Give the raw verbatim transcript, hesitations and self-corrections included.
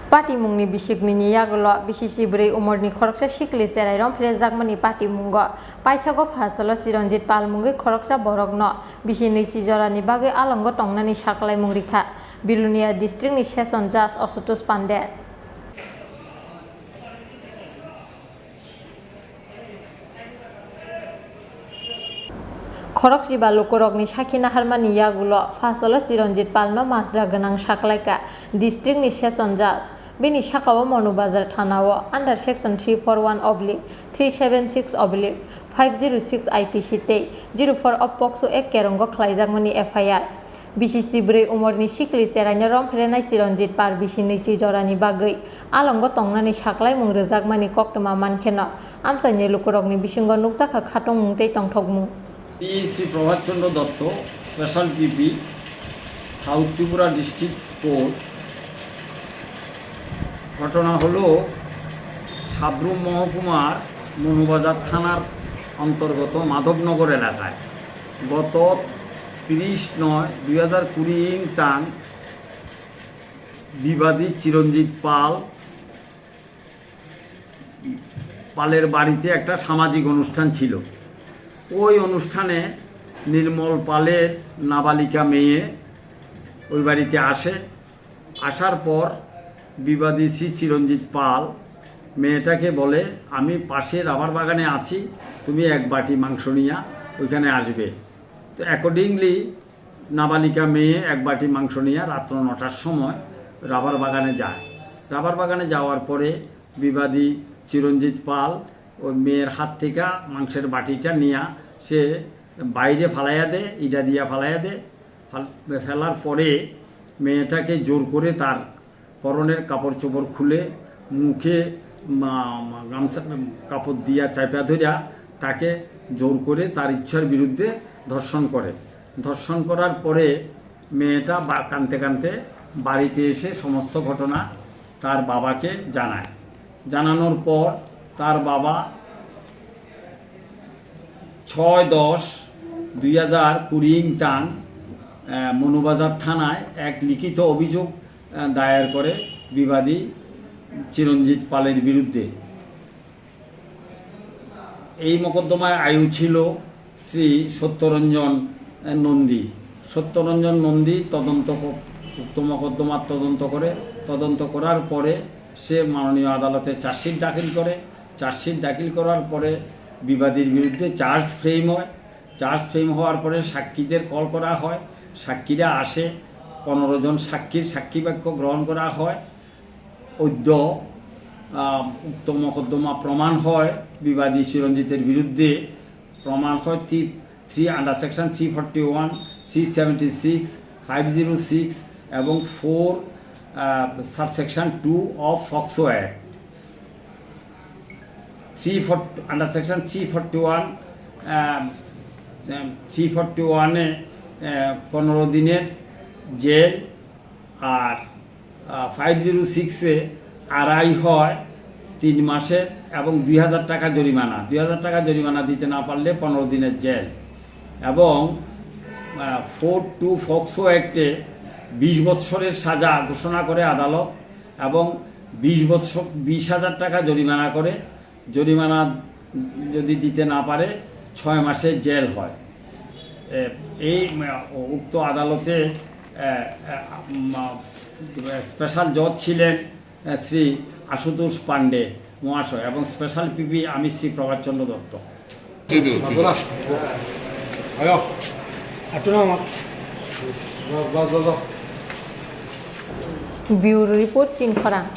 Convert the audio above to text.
Patimungni bisiknwini yagulo bisi chibrwi umorni khoroksa sikli cherai romphrejakmani patimungo paithago phasalo Chiranjit Pal mungwi khoroksa borokno bisi nwichi jorani bagwi alongo tongnani saklaimung rikha Bilonia districtni session judge Ashutosh Pande. Khorokchiba lukurokni sakhi naharmani yagulo phasalo Chiranjit Palno majra gwnang saklaikha districtni session judge. Bini sakao Monu Bazar thanao under section three four one oblique three seven six oblique five zero six I P C tei zero four of POCSO Act kerongo khlaijakmani F I R. Bisi chibrwi umorni sikli cheraino romphrenai Chiranjit Pal bisi nwichi jorani bagwi alongo tongnani saklaimung rwjakmani koktwma mankheno amchaini lukurokni bisingo nukjakha khatungmung tei tongthokmung. P Sri Prabhat Chandra Dotto, Special P P, South Tripura District Court. ঘটনা হলো সাব্রুম মহকুমার মনুবাজার থানার অন্তর্গত মাধবনগর এলাকায় গত তিরিশ নয় দুই হাজার কুড়ি ইংতাং বিবাদী চিরঞ্জিত পাল পালের বাড়িতে একটা সামাজিক অনুষ্ঠান ছিল। ওই অনুষ্ঠানে নির্মল পালের নাবালিকা মেয়ে ওই বাড়িতে আসে। আসার পর বিবাদী শ্রী চিরঞ্জিত পাল মেয়েটাকে বলে, "আমি পাশে রাবার বাগানে আছি, তুমি এক বাটি মাংস নিয়ে ওইখানে আসবে।" তো অ্যাকর্ডিংলি নাবালিকা মেয়ে এক বাটি মাংস নিয়ে রাত্র নটার সময় রাবার বাগানে যায়। রাবার বাগানে যাওয়ার পরে বিবাদী চিরঞ্জিত পাল ওই মেয়ের হাত থেকে মাংসের বাটিটা নিয়ে সে বাইরে ফালাইয়া দেয়, ইটা দিয়া ফালাইয়া দেয়। ফাল-, ফেলার পরে মেয়েটাকে জোর করে তার পরনের কাপড় চোপড় খুলে মুখে মা-, মা-, গামছা, কাপড় দিয়া চাপা ধরিয়া তাকে জোর করে তার ইচ্ছার বিরুদ্ধে ধর্ষণ করে। ধর্ষণ করার পরে মেয়েটা বা-, কাঁদতে কাঁদতে বাড়িতে এসে সমস্ত ঘটনা তার বাবাকে জানায়। জানানোর পর তার বাবা ছয় দশ দুই হাজার কুড়ি ইংতান, আহ, মনুবাজার থানায় এক লিখিত অভিযোগ, আহ, দায়ের করে বিবাদী চিরঞ্জিত পালের বিরুদ্ধে। এই মকদ্দমায় আয়ু ছিল শ্রী সত্যরঞ্জন, আহ, নন্দী। সত্যরঞ্জন নন্দী তদন্ত ক-, উক্ত মকদ্দমার তদন্ত করে, তদন্ত করার পরে সে মাননীয় আদালতে চার্জশিট দাখিল করে। চার্জশিট দাখিল করার পরে বিবাদীর বিরুদ্ধে চার্জ ফ্রেম হয়। চার্জ ফ্রেম হওয়ার পরে সাক্ষীদের কল করা হয়, সাক্ষীরা আসে, পনেরো জন সাক্ষীর সাক্ষী বাক্য গ্রহণ করা হয়। অদ্য, আহ, উক্ত মকদ্দমা প্রমাণ হয় বিবাদী চিরঞ্জিতের বিরুদ্ধে, প্রমাণ হয় three, three under section three forty one, three seventy six, five zero six এবং four, uh, subsection two of POCSO Act। Three four, under section three forty one, uh, uh, three forty ওয়ানে, আহ, পনেরো দিনের জেল, আর, আহ, five zero সিক্সে আড়াই হয় তিন মাসের এবং দুই হাজার টাকা জরিমানা। দুই হাজার টাকা জরিমানা দিতে না পারলে পনেরো দিনের জেল এবং, আহ, ফোর টু POCSO Act-এ বিশ বৎসরের সাজা ঘোষণা করে আদালত এবং বিশ বৎসর, বিশ হাজার টাকা জরিমানা করে। জরিমানা যদি দিতে না পারে, ছয় মাসের জেল হয়। এ, এই, উম, উক্ত আদালতে, এ, এ, উম, স্পেশাল জজ ছিলেন, এ, শ্রী আশুতোষ পাণ্ডে মহাশয় এবং স্পেশাল পিপি আমি শ্রী প্রভাতচন্দ্র Dutta. Ayo. Atuh nama. Bas, bas, bas, bas. Bureau Report, Chinkhorang.